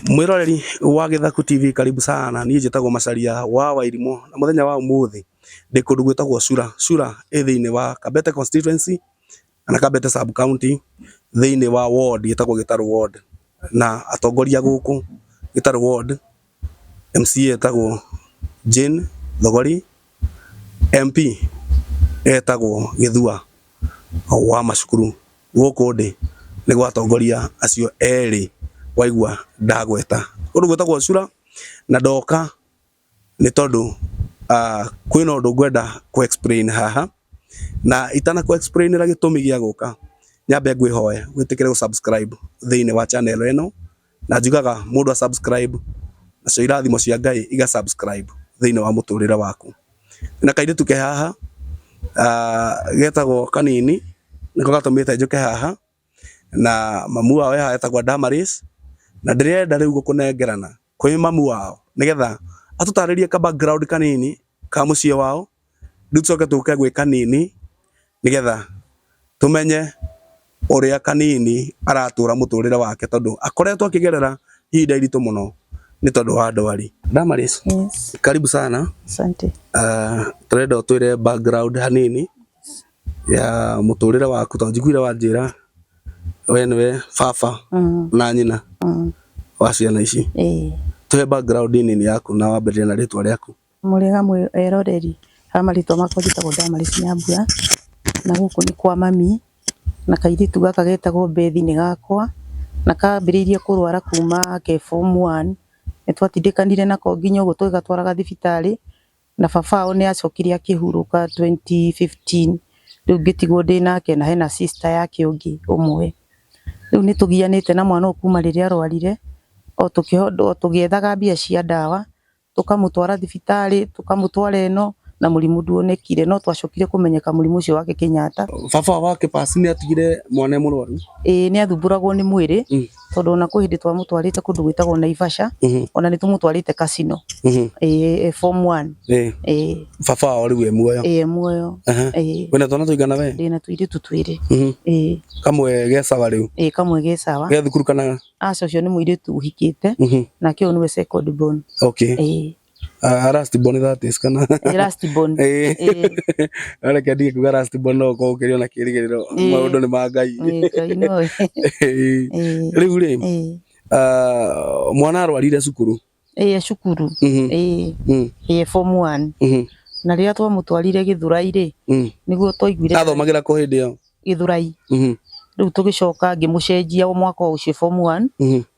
Mwiroreri wa Githaku TV, karibu sana. Niĩ njĩtagwo Macharia wa Wairimũ na mũthenya wa ũmũthĩ ndĩ kũndũ gwĩtagwo Cura. Cura ĩ thĩinĩ wa Kabete constituency kana Kabete sub county thĩinĩ wa ward ĩtagwo Gĩtarũ ward, na atongoria gũkũ Gĩtarũ ward, MCA etagwo Jane Thogori, MP etagwo Gĩthua wa Macukuru. Gũkũ ndĩ nĩ gwa atongoria acio erĩ waigua ndagweta. Kũndũ gwĩtagwo Cura na ndoka nĩ tondũ kwĩna ũndũ ngwenda kũ explain haha, na itana kũ explain ĩra gĩtũmi gĩa gũka, nyambe ngwĩhoe wĩtĩkĩre gũ subscribe thĩinĩ wa channel ĩno, na njugaga mũndũ a subscribe nacio irathimo cia Ngai iga subscribe thĩinĩ wa mũtũrĩre waku. Na kairĩtu ke haha getagwo Kanini, nĩko gatũmĩte njũke haha, na mamu wao e haha etagwo Damaris, na ndĩrenda rĩu gũkũnengerana kwĩ mamu wao nĩgetha atũtarĩrie ka background kanini ka mũciĩ wao, rĩu tũcoke tũke gwĩ Kanini nĩgetha tũmenye ũrĩa Kanini aratũra mũtũrĩre wake, tondũ akoretwo akĩgerera ihinda iritũ mũno nĩ tondũ wa ndwari. Damaris, Yes, karibu sana. Asante. Tũrenda ũtwĩre background hanini ya mũtũrĩre waku, tondũ njiguire wanjĩra we nĩwe baba na nyina wa ciana ici. Tũhe background nini yaku na wambĩrĩrie na rĩtwa rĩaku. Mũrĩega eroreri, ha marĩtwa makwa njĩtagwo Damaris Nyambura, na gũkũ nĩ kwa mami, na kairĩtu gaka getagwo Bethi nĩ gakwa, na kambĩrĩirie kũrwara kuma ke form one, nĩ twatindĩkanire nako nginya ũguo tũgĩgatwaraga thibitarĩ, na baba wao nĩ acokire akĩhurũka 2015, rĩu ngĩtigwo ndĩ nake na hena sister yake ũngĩ ũmwe. Rĩu nĩ tũgianĩte na mwana ũyũ kuma rĩrĩa arwarire, o tũgĩethaga mbia cia ndawa, tũkamũtwara thibitarĩ, tũkamũtwara ĩno, na mũrimũ nduonekire, no twacokire kũmenyeka mũrimũ ũcio wake Kenyatta. Baba wake pass nĩ atigire mwana e mũrwaru? Ĩĩ, nĩ athumbũragwo nĩ mwĩrĩ, tondũ ona kwĩ hĩndĩ twamũtwarĩte kũndũ gwĩtagwo Naivasha, ona nĩ tũmũtwarĩte Casino, ĩĩ, form one. Ĩĩ. Baba wao rĩu e muoyo? Ĩĩ, e muoyo. Ĩĩ. Wĩna twana tũigana we? Ndĩna tũirĩtu twĩrĩ. Ĩĩ. Kamwe ge sawa rĩu? Ĩĩ, kamwe ge sawa. Ge thukuru kana? Aca, ũcio nĩ mũirĩtu ũhikĩte, nake ũyũ nĩwe second born. Ĩĩ. Last born, that is, kana? Ĩĩ, last born. Ĩĩ. Reke ndige kuga last born, no ũkorwo ũkĩrĩ ona kĩrĩgĩrĩro, maũndũ nĩ ma Ngai. Ĩĩ, Ngai nowe. Rĩu rĩ, mwana arwarire cukuru? Ĩĩ, cukuru. Ĩĩ. Ĩĩ, form one. Na rĩrĩa twamũtwarire Gĩthũrai rĩ, nĩguo twaiguire. Athomagĩra kũ hĩndĩ ĩyo? Gĩthũrai. Rĩu tũgĩcoka ngĩmũcenjia o mwaka ũcio form one,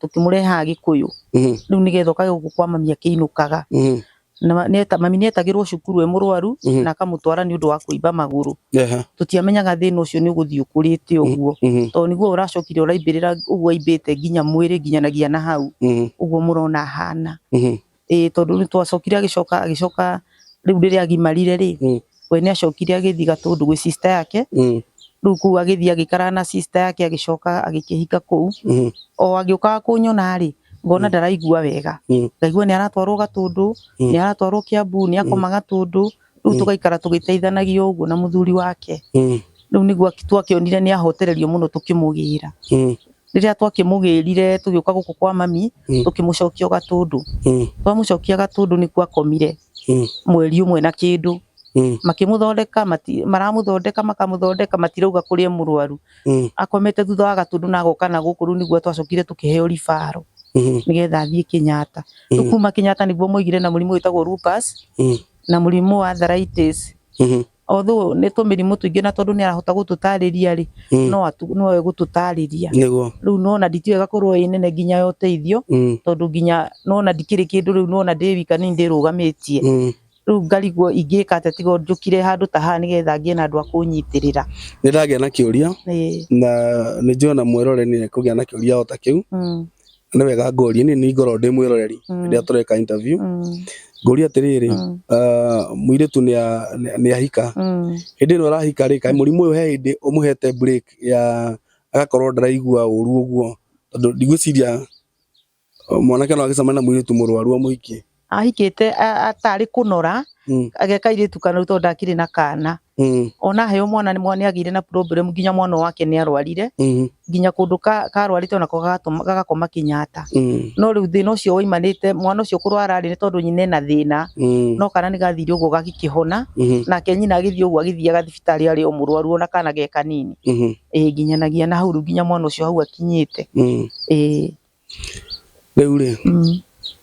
tũkĩmũrehe Gĩkũyũ. Rĩu nĩgetha okage gũkũ kwa mami akĩinũkaga. Na mami nĩetagĩrwo cukuru e mũrwaru, na akamũtwara nĩ ũndũ wa kũimba magũrũ. Tũtiamenyaga thĩna ũcio nĩ ũgũthiĩ ũkũrĩte ũguo, tondũ nĩguo ũracokire ũraimbĩrĩra ũguo aimbĩte nginya mwĩrĩ nginyanagia na hau ũguo mũrona ahana. Ĩĩ, tondũ nĩ twacokire agĩcoka rĩu rĩrĩa agimarire rĩ, we nĩ acokire agĩthiĩ Gatũndũ gwĩ sister yake. Rĩu kũu agĩthiĩ agĩikara na sister yake, agĩcoka agĩkĩhika kũu. O agĩũkaga kũnyona rĩ, ngona ndaraigua wega, ngaigua nĩ aratwarwo Gatũndũ, nĩ aratwarwo Kiambu, nĩ akoma Gatũndũ. Rĩu tũgaikara tũgĩteithanagia ũguo na mũthuri wake. Rĩu nĩguo twakĩonire nĩ ahotererio mũno, tũkĩmũgĩra. Rĩrĩa twakĩmũgĩrire, tũgĩũka gũkũ kwa mami, tũkĩmũcokia Gatũndũ. Twamũcokia Gatũndũ nĩkuo akomire mweri ũmwe na kĩndũ. Makĩmũthondeka, maramũthondeka, makamũthondeka, matirauga kũrĩa mũrwaru. Akomete thutha wa Gatũndũ na agoka na gũkũ. Rĩu nĩguo twacokire tũkĩheo ribaro nĩgetha athiĩ Kenyatta. Rĩu kuma Kenyatta nĩguo moigire na mũrimũ wĩtagwo lupus na mũrimũ wa arthritis. Although nĩ tũmĩrimũ tũingĩ, na tondũ nĩ arahota gũtũtarĩria rĩ, no egũtũtarĩria. Rĩu nona nditiũĩ ĩgakorwo ĩ nene nginya ya ũteithio, tondũ nginya nona ndikĩrĩ kĩndũ, rĩu nona ndĩ wika, nĩ ndĩrũgamĩtie. Rĩu ngarigwo ingĩka atĩa tiga njũkire handũ ta haha nĩgetha ngĩe na andũ a kũnyitĩrĩra. Nĩ ndagĩa na kĩũria, na nĩ njũĩ ona mwĩroreri nĩ ekũgĩa na kĩũria o ta kĩu. Nĩ wega ngũrie, niĩ nĩ ngoragwo ndĩ mwĩroreri rĩrĩa tũreka interview. Ngũrie atĩrĩrĩ, mũirĩtu nĩ ahika, hĩndĩ ĩno arahika rĩ, kaĩ mũrimũ ũyũ he hĩndĩ ũmũhete break ya agakorwo ndaraigua ũru ũguo? Tondũ ndigwĩciria mwanake no agĩcemania na mũirĩtu mũrwaru amũhikie. Ahikĩte atarĩ kũnora ageka airĩtu kanoru tondũ ndakĩrĩ na kana. Ona aheo mwana nĩ agĩire na problem nginya mwana wake nĩ arwarire nginya kũndũ karwarĩte onako gagakoma Kenyatta. No rĩu thĩna ũcio waimanĩte mwana ũcio kũrwara rĩ nĩ tondũ nyina ena thĩna no kana nĩ gathire ũguo gagĩkĩhona nake nyina agĩthiĩ ũguo agĩthiaga thibitarĩ arĩ o mũrwaru ona kana ge kanini. Ĩĩ nginyanagia na hau rĩu nginya mwana ũcio hau akinyĩte. Ĩĩ. Rĩu rĩ,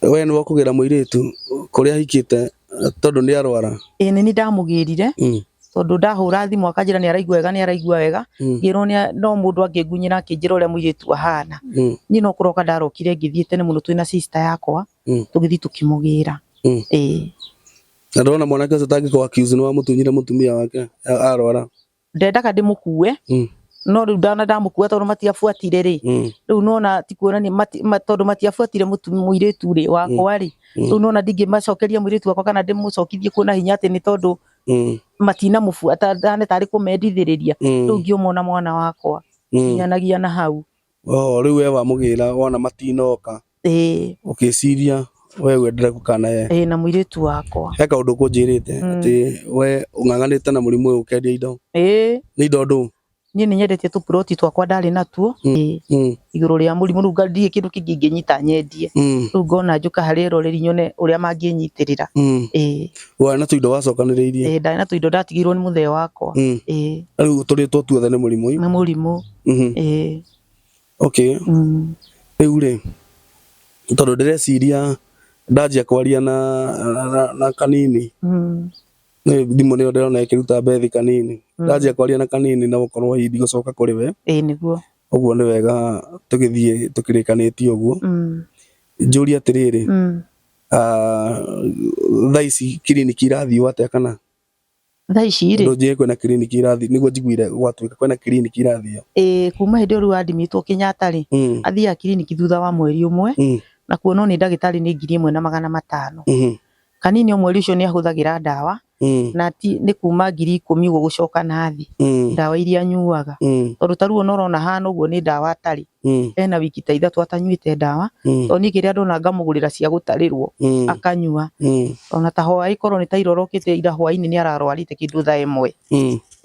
we nĩwe ũkũgĩra mũirĩtu kũrĩa ahikĩte tondũ nĩ arwara? Ĩĩ nĩ niĩ ndamũgĩrire tondũ ndahũra thimũ akanjĩra nĩ araigua wega nĩ araigua wega ngĩrwo no mũndũ angĩngunyĩra akĩnjĩra ũrĩa mũirĩtu ahana. Niĩ no kũroka ndarokire ngĩthiĩ tene mũno twĩna sister yakwa tũgĩthiĩ tũkĩmũgĩra. Ĩĩ. Na ndĩrona mwanake ũcio tangĩkorwo accused nĩ wamũtunyire mũtumia wake arwara. Ndendaga ndĩmũkue no rĩu ndana ndamũkua tondũ matiabuatire rĩ rĩu nona ti kuonania tondũ matiabuatire mũirĩtu rĩ wakwa rĩ rĩu nona ndingĩmacokeria mũirĩtu wakwa kana ndĩmũcokithie kuona hinya atĩ nĩ tondũ matinamũbuata ndane tarĩ kũmendithĩrĩria rĩu ngĩũmona mwana wakwa nginyanagia na hau. Oh, rĩu we wamũgĩra wona matinoka Ĩĩ. Ũkĩciria we wendere gũkanaye. Ĩĩ na mũirĩtu wakwa. He kaũndũ ũkũnjĩrĩte atĩ we ũng'ang'anĩte na mũrimũ ũyũ ũkendia indo. Ĩĩ. Nĩ indo ndũ? Niĩ nĩ nyendetie tũploti twakwa ndarĩ natuo. Ĩĩ. Igũrũ rĩa mũrimũ rĩu ndirĩ kĩndũ kĩngĩ ingĩnyita nyendie. Rĩu ngona njũka harĩ eroreri nyone ũrĩa mangĩnyitĩrĩra. Ĩĩ. Warĩ na tũindo wacokanĩrĩirie? Ĩĩ ndarĩ na tũindo ndatigĩirwo nĩ mũthee wakwa. Ĩĩ. Rĩu tũrĩtwo tuothe nĩ mũrimũ? Nĩ mũrimũ. Ĩĩ. Okay. Rĩu rĩ, tondũ ndĩreciria ndanjia kwaria na kanini thimũ nĩyo ndĩrona ĩkĩruta bethi kanini ndanjia kwaria na kanini no gũkorwo hihi ndigũcoka kũrĩ we. Ĩĩ nĩguo. Ũguo nĩ wega tũgĩthiĩ tũkĩrĩkanĩtie ũguo. Njũrie atĩrĩrĩ, thaa ici kiriniki irathiĩ atĩa kana? Thaa ici rĩ, Tondũ njĩĩ kwĩna kiriniki irathiĩ, nĩguo njiguire gwatuĩka kwĩna kiriniki irathiĩ. Ĩĩ kuma hĩndĩ ĩyo rĩu andimĩtwo Kenyatta rĩ, athiaga kiriniki thutha wa mweri ũmwe na kuonwo nĩ ndagĩtarĩ nĩ 1500. Kanini o mweri ũcio nĩ ahũthagĩra ndawa na ti nĩ kuma 10,000 ũguo gũcoka na thĩ ndawa iria anyuaga. Tondũ ta rĩu ona ũrona hana ũguo nĩ ndawa atarĩ. Ena wiki ta 3 atanyuĩte ndawa tondũ niĩ kĩrĩa ndona ngamũgũrĩra cia gũtarĩrwo akanyua. Ona ta hwaĩ korwo nĩ ta ira ũrokĩte ira hwaĩ-inĩ nĩ ararwarĩte kĩndũ thaa 1.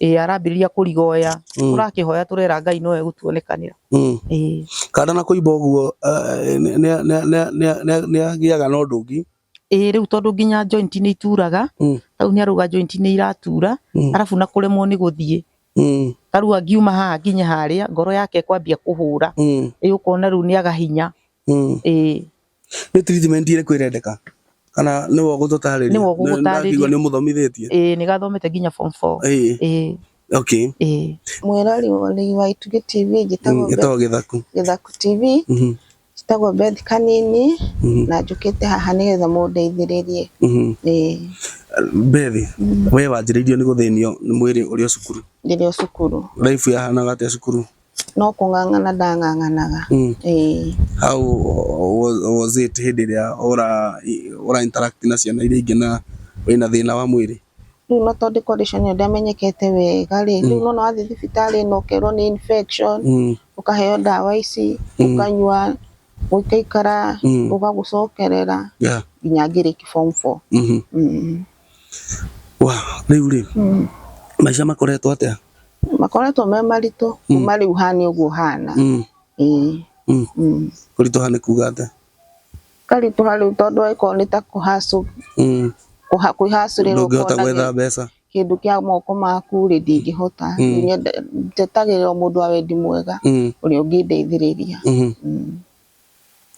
Ĩĩ arambĩrĩria kũrigoya. Tũrakĩhoya tũrera Ngai nowe gũtuonekanĩra. Ĩĩ. Kanda na kũimba ũguo nĩ agĩaga na ũndũ ũngĩ? Ĩĩ rĩu tondũ nginya joint nĩ ituraga, rĩu nĩ arauga joint nĩ iratura, arabu na kũremwo nĩ gũthiĩ. Ta rĩu angiuma haha nginya harĩa ngoro yake ĩkwambia kũhũra. Ĩĩ ũkona rĩu nĩ aga hinya. Ĩĩ. Nĩ treatment ĩrĩkũ ĩrendeka? Kana nĩwe ũgũtũtarĩria? Nĩwe ũgũgũtarĩria. Nĩ ũmũthomithĩtie? Ĩĩ nĩ gathomete nginya form 4. Ĩĩ. Okay. Ĩĩ. Mwĩrori wa Itugĩ TV njĩtagwo Gĩthaku. Gĩthaku TV. Njĩtagwo Beth Kanini na njũkĩte haha nĩgetha mũndeithĩrĩrie. Ĩĩ. Beth, we wanjĩrĩirio nĩ gũthĩnio nĩ mwĩrĩ ũrĩ o cukuru? Ndĩrĩ o cukuru. Life yahanaga atĩa cukuru? No kũng'ang'ana ndang'ang'anaga. Ĩĩ. How was it hĩndĩ ĩrĩa ũra interact na ciana iria ingĩ na wĩna thĩna wa mwĩrĩ? Rĩu no tondũ condition ĩyo ndĩamenyekete wega rĩ, rĩu nona wathiĩ thibitarĩ na ũkerwo nĩ infection, ũkaheo ndawa ici, ũkanyua, gũikaikara, ũgagũcokerera nginya ngĩrĩki form 4. Rĩu rĩ, maica makoretwo atĩa? Makoretwo me maritũ kuma rĩu hane ũguo hana. Ĩĩ. Kũritũha nĩ kuga atĩa? Karitũha rĩu tondũ angĩkorwo nĩ ta kũhacũ kwĩhacũrĩra ndũngĩhota gwetha mbeca kĩndũ kĩa moko maku rĩ ndingĩhota. Njetagĩrĩra mũndũ wa wendi mwega ũrĩa ũngĩndeithĩrĩria.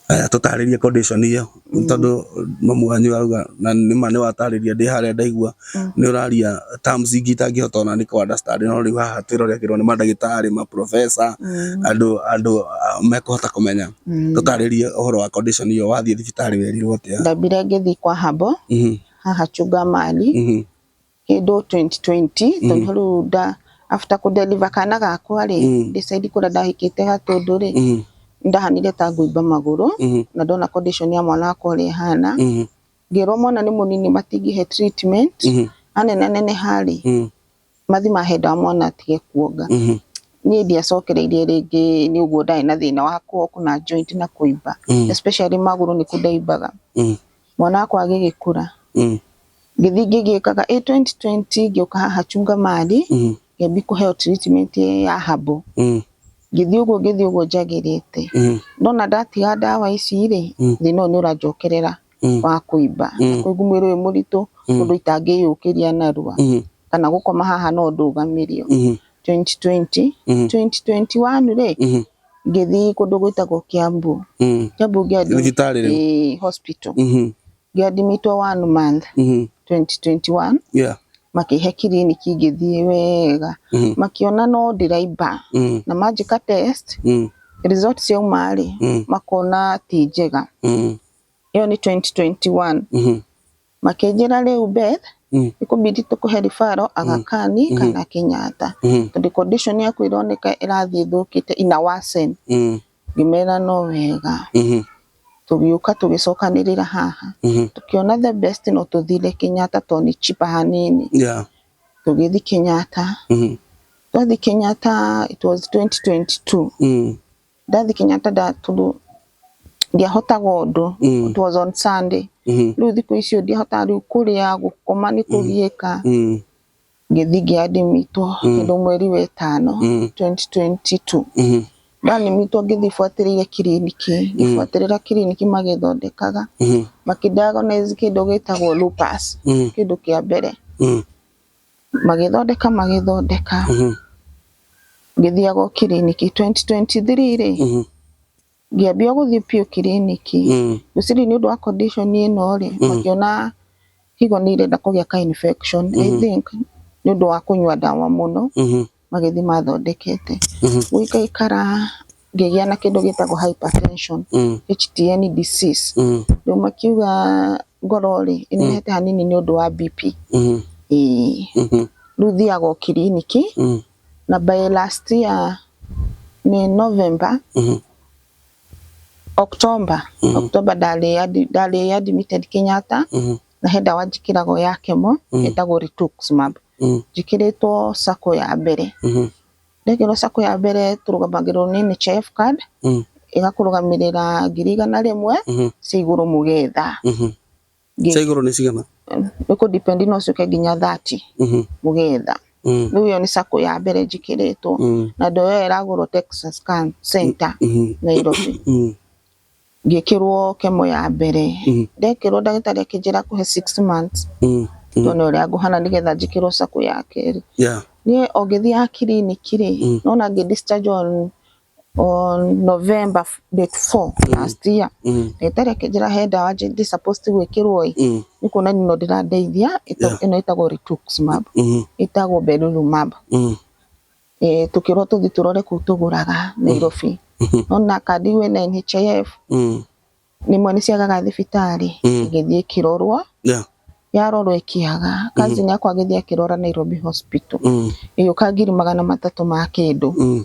Aya tũtarĩrie condition ĩyo tondũ mamu wanyu arauga na nĩma nĩ watarĩria ndĩ harĩa ndaigua nĩ ũraria terms ingĩ itangĩhota ona nĩ kũ understand no rĩu haha twĩrorekĩrwo nĩ mandagĩtarĩ ma professor andũ mekũhota kũmenya. Tũtarĩrie ũhoro wa condition ĩyo wathiĩ thibitarĩ werirwo atĩa? Ndambire ngĩthiĩ kwa Habo haha Chungamali kĩndũ 2020 tondũ rĩu nda after kũ deliver kana gakwa rĩ decide kũrĩa ndahikĩte Gatũndũ rĩ ndahanire ta ngũimba magũrũ na ndona condition ya mwana wakwa ũrĩa ĩhana ngĩrwo mwana nĩ mũnini matingĩhe treatment anene neneha rĩ mathi mahe ndawa mwana atige kuonga. Niĩ ndiacokereirie rĩngĩ nĩ ũguo ndarĩ na thĩna wa kuoko na joint na kũimba especially magũrũ nĩ kũndaimbaga. Mwana wakwa agĩgĩkũra. Ngĩthiĩ ngĩgĩkaga 2020 ngĩũka haha Chunga Mali, ngĩambia kũheo treatment ya herbal. Ngĩthiĩ ũguo ngĩthiĩ ũguo njagĩrĩte. Ndona ndatiga ndawa ici rĩ, thĩna ũyũ nĩ ũranjokerera wa kũimba. Kũigua mwĩrĩ wĩ mũritũ ũndũ itangĩyũkĩria narua. Kana gũkoma haha no ndũgamĩrio. 2020, 2021 rĩ, ngĩthiĩ kũndũ gwĩtagwo Kiambu. Kiambu Thibitarĩ rĩu? Ĩĩ, hospital. Ngĩadmitwo 1 month 2021. Makĩhe kiriniki ngĩthiĩ wega. Makĩona no ndĩraimba. Na manjĩka test, result ciauma rĩ, makona ti njega. Ĩyo nĩ 2021. Makĩnjĩra rĩu Beth, ĩkũbidi tũkũhe referral Aga Khan kana Kenyatta. Tondũ condition yaku ĩroneka ĩrathiĩ ĩthũkĩte ina worsen. Ngĩmera no wega. Tũgĩũka tũgĩcokanĩrĩra haha. Tũkĩona the best no tũthire Kenyatta tondũ nĩ cheaper hanini. Tũgĩthiĩ Kenyatta. Twathiĩ Kenyatta it was 2022. Ndathiĩ Kenyatta tondũ ndiahotaga ũndũ. It was on Sunday. Rĩu thikũ icio ndiahotaga rĩu kũrĩa, gũkoma nĩ kũgiĩka. Ngĩthiĩ ngĩadmitwo kĩndũ mweri wa ĩtano 2022. Ndadmitwo ngĩthiĩ buatĩrĩire kiriniki, ngĩbuatĩrĩra kiriniki magĩthondekaga. Makĩ diagnose kĩndũ gĩtagwo lupus, kĩndũ kĩa mbere. Magĩthondeka magĩthondeka. Ngĩthiaga o kiriniki 2023 rĩ, ngĩambia gũthiĩ biũ kiriniki. Ngwĩciria nĩ ũndũ wa condition ĩno rĩ, makĩona higo nĩ irenda kũgĩa ka infection. I think nĩ ũndũ wa kũnyua ndawa mũno, magĩthiĩ mathondekete. Gũikaikara ngĩgĩa na kĩndũ gĩtagwo hypertension, HTN disease. Rĩu makiuga ngoro rĩ, ĩnenehete hanini nĩ ũndũ wa BP. Ĩĩ. Rĩu thiaga o kiriniki, na by last year nĩ November, October, October ndarĩ admitted Kenyatta, na he ndawa njĩkĩragwo ya chemo, ĩtagwo Rituximab. Njĩkĩrĩtwo circle ya mbere. Ndekĩrwo circle ya mbere tũrũgamagĩrĩrwo nĩ NHIF card, ĩgakũrũgamĩrĩra 100,000 cia igũrũ mũgetha. Cia igũrũ nĩ cigana? Nĩ kũ depend no ciũke nginya 30 mũgetha. Rĩu ĩyo nĩ circle ya mbere njĩkĩrĩtwo. Na ndawa ĩyo ĩragũrwo Texas Cancer Center, Nairobi. Ngĩkĩrwo chemo ya mbere. Ndekĩrwo ndagĩtarĩ akĩnjĩra kũhe 6 months. Tuone ũrĩa ngũhana nĩgetha njĩkĩrwo circle ya kerĩ. Niĩ o ngĩthiaga kiriniki rĩ, nona ngĩ discharge on November date 4 last year. Ndagĩtarĩ akĩnjĩra he ndawa ndĩ supposed gwĩkĩrwo ĩ, nĩ kuonania no ndĩrandeithia, ĩno ĩtagwo Rituximab, ĩtagwo Belimumab. Tũkĩrwo tũthiĩ tũrore kũu tũgũraga Nairobi. Nona kandi wĩna NHIF, rĩmwe nĩ ciagaga thibitarĩ, ĩgĩthiĩ ĩkĩrorwo, yarorwo ĩkĩaga. Cousin yakwa agĩthiĩ akĩrora Nairobi Hospital, ĩgĩũka 300,000 ma kĩndũ.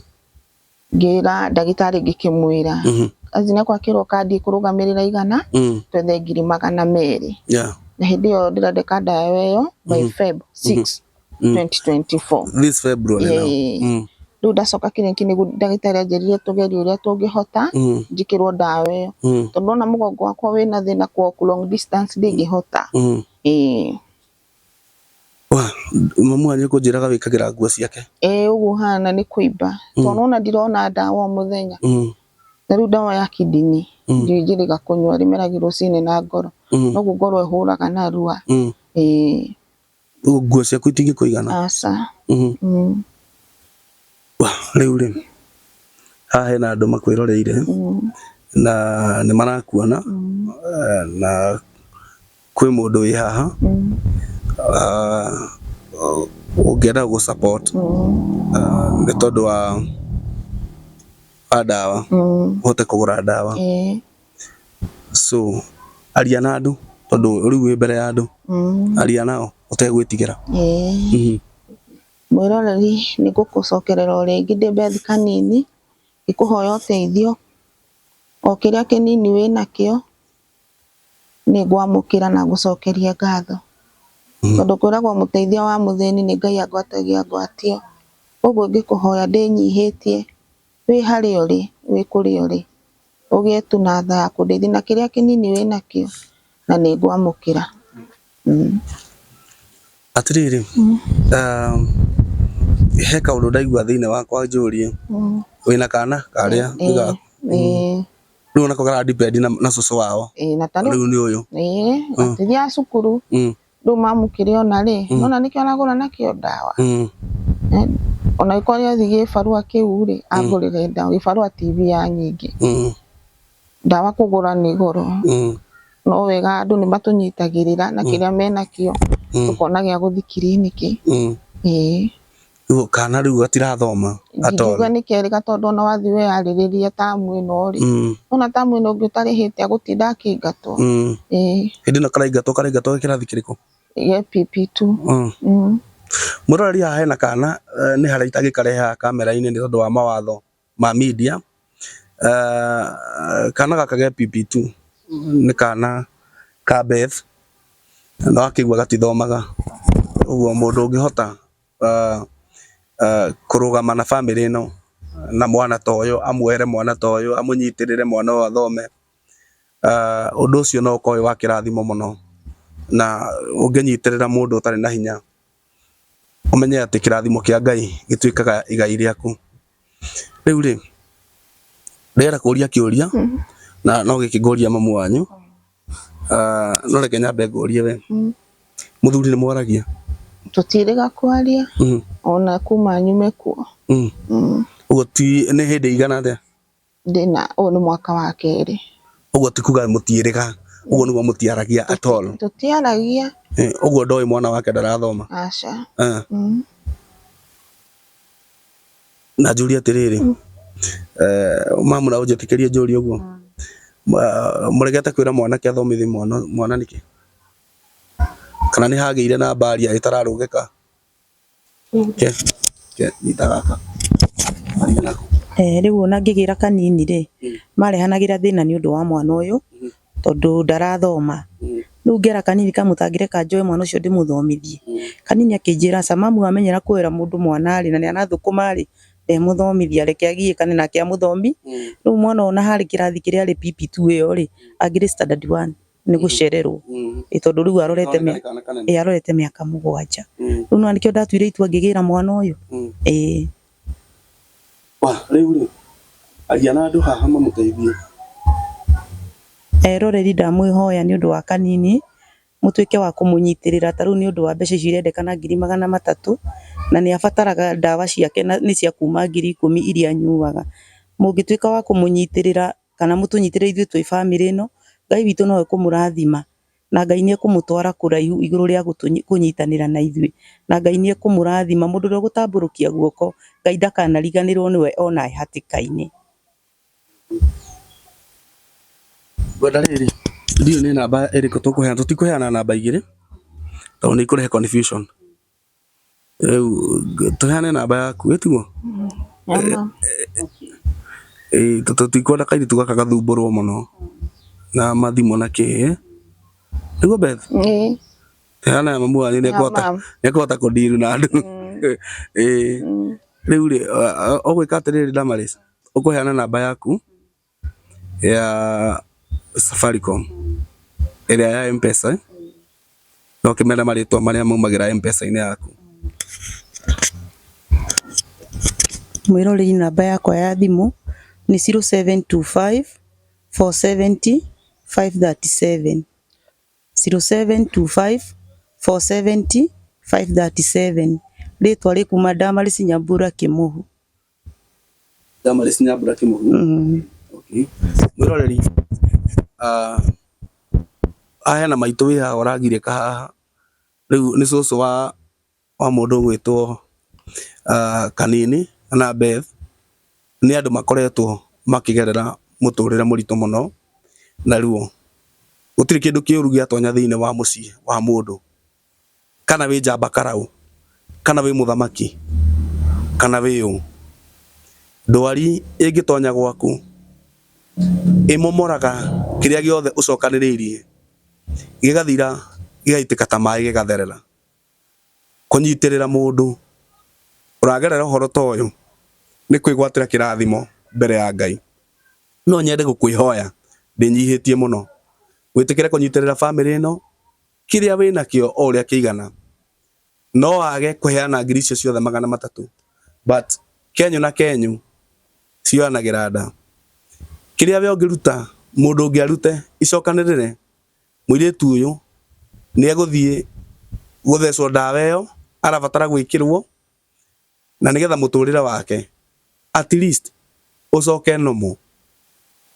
Ngĩra ndagĩtarĩ ngĩkĩmwĩra, cousin yakwa akĩrwo kandi ĩkũrũgamĩrĩra 100, twethe 200,000. Na hĩndĩ ĩyo ndĩrandĩka ndawa ĩyo by Feb 6, 2024. This February now. Rĩu ndacoka kiriniki nĩguo ndagĩtarĩ anjĩrire tũgerie ũrĩa tũngĩhota, njĩkĩrwo ndawa ĩyo. Tondũ ona mũgongo wakwa wĩna thĩna kwa long distance ndingĩhota. Ĩĩ. Mamu wanyu kũnjĩraga wĩkagĩra nguo ciake. Ĩĩ ũguo hana nĩ kũimba. Tondũ ona ndirona ndawa o mũthenya. Na rĩu ndawa ya kidney ndiũĩ njĩrĩga kũnyua rĩmeragio rũcinĩ na ngoro. Noguo ngoro ĩhũraga narua. Ĩĩ. Nguo ciaku itingĩkũigana? Aca. Rĩu rĩ, haha hena andũ makwĩroreire na nĩ marakuona na kwĩ mũndũ wĩ haha ũngĩenda gũ support nĩ tondũ wa ndawa, ũhote kũgũra ndawa. So aria na andũ tondũ rĩu wĩ mbere ya andũ, aria nao ũtegwĩtigĩra. Mwĩroreri nĩ ngũkũcokerera o rĩngĩ ndĩ Beth Kanini, ngĩkũhoya ũteithio o kĩrĩa kĩnini wĩnakĩo nĩ ngwamũkĩra na ngũcokerie ngatho. Tondũ kwĩragwo mũteithia wa mũthĩni nĩ Ngai angwatagia ngwatio. Koguo ngĩkũhoya ndĩnyihĩtie wĩ harĩa ũrĩ, wĩ kũrĩa ũrĩ, ũgĩe tu na tha ya kũndeithia na kĩrĩa kĩnini wĩnakĩo. Na nĩ ngwamũkĩra. Atiriri, he kaundu ndaigua thiini wakwa njurie. Wina kana karia ni riu onako kara depend na cucu wao. Riu ni uyu. Gatithiaga cukuru. Riu mamũkĩre ona rĩ, nona nĩkĩo aragũra nakĩo ndawa. Ona angĩkorwo nĩ athiĩ gĩbarũa kĩu rĩ, angũrĩre ndawa. Gĩbarũa ti mbia nyingĩ. Ndawa kũgũra nĩ goro. No wega andũ nĩ matũnyitagĩrĩra na kĩrĩa menakĩo, tũkona gĩa gũthiĩ kiriniki. Ĩĩ. Rĩu kana rĩu gatirathoma at all. Ndingiuga nĩ kerĩga tondũ ona wathiĩ weyarĩrĩria tamu ĩno rĩ, nona tamu ĩno ũngĩ ũtarĩhĩte agũtinda akĩingatwo. Ĩĩ. Hĩndĩ ĩno karaingatwo karaingatwo ge kĩrathi kĩrĩkũ? Ge PP2. Mũroreri haha hena kana nĩ harĩa itangĩkarehe kamera-inĩ nĩ tondũ wa mawatho ma media. Kana gaka ge PP2 nĩ kana ka Beth na wakĩigua gatithomaga. Ũguo mũndũ ũngĩhota kũrũgama na bamĩrĩ ĩno na mwana ta ũyũ, amuoere mwana ta ũyũ, amũnyitĩrĩre mwana ũyũ athome, ũndũ ũcio no ũkorwo wĩ wa kĩrathimo mũno. Na ũngĩnyitĩrĩra mũndũ ũtarĩ na hinya, ũmenye atĩ kĩrathimo kĩa Ngai gĩtuĩkaga igai rĩaku. Rĩu rĩ, ndĩrenda kũria kĩũria na no gĩkĩ ngũria mamu wanyu. No reke nyambe ngũrie we. Mũthuri nĩ mwaragia? Tũtiĩrĩga kwaria ona kuma nyume kuo. Ũguo ti nĩ hĩndĩ igana atĩa? Ndĩna ũyũ nĩ mwaka wa kerĩ. Ũguo ti kuga mũtiĩrĩga, ũguo nĩguo mũtiaragia at all. Tũtiaragia. Ũguo ndoĩ mwana wake ndarathoma? Aca. Na njũrie atĩrĩrĩ, mamu na ũnjĩtĩkĩrie njũrie ũguo, mũregete kwĩra mwanake athomithie mwana nĩkĩ? Kana nĩ hagĩire na mbaria ĩtararũgĩka? Ke nyita gaka. Aria nako. Rĩu ona ngĩgĩra kanini rĩ, marehanagĩra thĩna nĩ ũndũ wa mwana ũyũ tondũ ndarathoma. Rĩu ngera kanini kamũtangĩreka njoe mwana ũcio ndĩmũthomithie. Kanini akĩnjĩra aca mamu amenyera kuoera mũndũ mwana rĩ na nĩ arathũkũma rĩ, ndemũthomithia reke agiĩkane nake amũthomi. Rĩu mwana ona harĩ kĩrathi kĩrĩa arĩ PP2 ĩyo rĩ, angĩrĩ standard 1 nĩ gũcererwo. Tondũ rĩu arorete arorete mĩaka 7. Rĩu no nĩkĩo ndatuire itua ngĩgĩra mwana ũyũ. Ĩĩ. Rĩu rĩ, aria na andũ haha mamũteithie. Eroreri ndamwĩhoya nĩ ũndũ wa kanini mũtuĩke wa kũmũnyitĩrĩra ta rĩu nĩ ũndũ wa mbeca icio irendekana 300,000 na nĩ abataraga ndawa ciake na nĩ cia kuma 10,000 iria anyuaga. Mũngĩtuĩka wa kũmũnyitĩrĩra kana mũtũnyitĩrĩre ithuĩ twĩ bamĩrĩ ĩno, Ngai witũ no ekũmũrathima na Ngai nĩ ekũmũtwara kũraihu igũrũ rĩa kũnyitanĩra na ithuĩ na Ngai nĩ ekũmũrathima. Mũndũ ũrĩa ũgũtambũrũkia guoko Ngai ndakanariganĩrwo nĩwe ona e hatĩka-inĩ. Ngwenda rĩrĩ, ndiũĩ nĩ namba ĩrĩkũ tũkũheana, tũtikũheana namba igĩrĩ tondũ nĩ ikũrehe confusion. Rĩu tũheane namba yaku ĩtiguo? Tũtikwenda kairĩtu gaka gathumbũrwo mũno na mathimũ na kĩ. Nĩguo Beth? Heana ya mamu wanyu nĩ ekũhota kũndiru na andũ. Rĩu rĩ, ũgwĩka atĩrĩrĩ Damaris, ũkũheana namba yaku ya Safaricom ĩrĩa ya M-Pesa, no ũkĩmere marĩtwa marĩa maumagĩra M-Pesa-inĩ yaku. Mwĩroreri namba yakwa ya thimũ nĩ 0725 470 537. 0725 470 537. Rĩtwa rĩkuma Damaris Nyambura Kĩmũhu. Damaris Nyambura Kĩmũhu. Okay. Mwĩroreri, haha hena maitũ wĩ haha ũragirĩka haha. Rĩu nĩ cũcũ wa mũndũ ũgwĩtwo Kanini na Beth. Nĩ andũ makoretwo makĩgerera mũtũrĩre mũritũ mũno na ruo. Gũtirĩ kĩndũ kĩũru gĩatonya thĩinĩ wa mũciĩ wa mũndũ. Kana wĩ njamba karau, kana wĩ mũthamaki, kana wĩ ũ. Ndwari ĩngĩtonya gwaku ĩmomoraga kĩrĩa gĩothe ũcokanĩrĩirie, gĩgathira gĩgaitĩka ta maĩ gĩgatherera. Kũnyitĩrĩra mũndũ ũragerera ũhoro ta ũyũ nĩ kwĩgwatĩra kĩrathimo mbere ya Ngai. No nyende gũkwĩhoya ndĩnyihĩtie mũno. Wĩtĩkĩre kũnyitĩrĩra bamĩrĩ ĩno kĩrĩa wĩnakĩo o ũrĩa kĩigana. No wage kũheana ngiri icio ciothe 300, but kenyu na kenyu cioyanagĩra nda. Kĩrĩa we ũngĩruta mũndũ ũngĩ arute icokanĩrĩre, mũirĩtu ũyũ nĩ egũthiĩ gũthecwo ndawa ĩyo arabatara gwĩkĩrwo na nĩgetha mũtũrĩre wake at least ũcoke normal.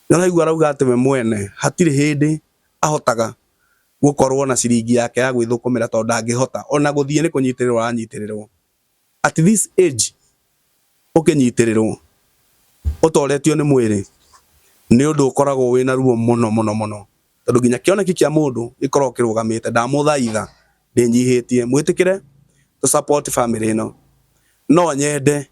Nĩ ũraigua arauga atĩ we mwene hatirĩ hĩndĩ ahotaga gũkorwo na ciringi yake ya gwĩthũkũmĩra tondũ ndangĩhota ona gũthiĩ nĩ kũnyitĩrĩrwo aranyitĩrĩrwo. At this age ũkĩnyitĩrĩrwo ũtoretio nĩ mwĩrĩ nĩ ũndũ ũkoragwo wĩna ruo mũno mũno mũno tondũ nginya kĩoneki kĩa mũndũ gĩkoragwo kĩrũgamĩte. Ndamũthaitha ndĩnyihĩtie mwĩtĩkĩre tũ support family ĩno. No nyende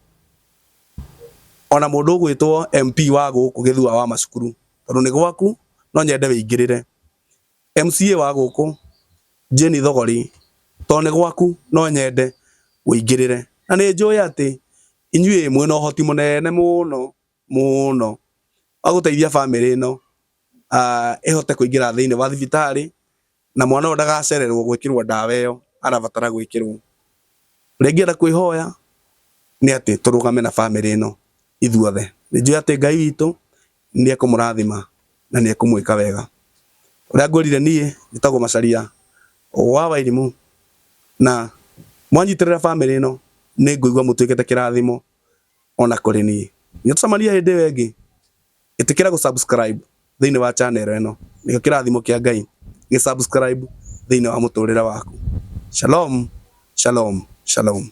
ona mũndũ ũgwĩtwo MP wa gũkũ Gĩthua wa macukuru tondũ nĩ gwaku, no nyende wĩingĩrĩre. MCA wa gũkũ Jane Thogori tondũ nĩ gwaku, no nyende wĩingĩrĩre. Na nĩ njũĩ atĩ inyuĩ mwĩna ũhoti mũnene mũno mũno wa gũteithia bamĩrĩ ĩno ĩhote kũingĩra thĩinĩ wa thibitarĩ na mwana ũyũ ndagacererwo gwĩkĩrwo ndawa ĩyo arabatara gwĩkĩrwo. Ũrĩa ingĩenda kwĩhoya nĩ atĩ tũrũgame na bamĩrĩ ĩno ithuothe. Nĩ njũĩ atĩ Ngai witũ nĩ ekũmũrathima na nĩ ekũmwĩka wega. Ũrĩa ngwĩrire niĩ njĩtagwo Macharia wa Wairimũ na mwanyitĩrĩra bamĩrĩ ĩno nĩ ngũigua mũtuĩkĩte kĩrathimo ona kũrĩ niĩ. Nginya tũcemanie hĩndĩ ĩyo ĩngĩ, ĩtĩkĩra gũ subscribe thĩinĩ wa channel ĩno nĩkĩo kĩrathimo kĩa Ngai gĩ subscribe thĩinĩ wa mũtũrĩre waku. Shalom, shalom, shalom.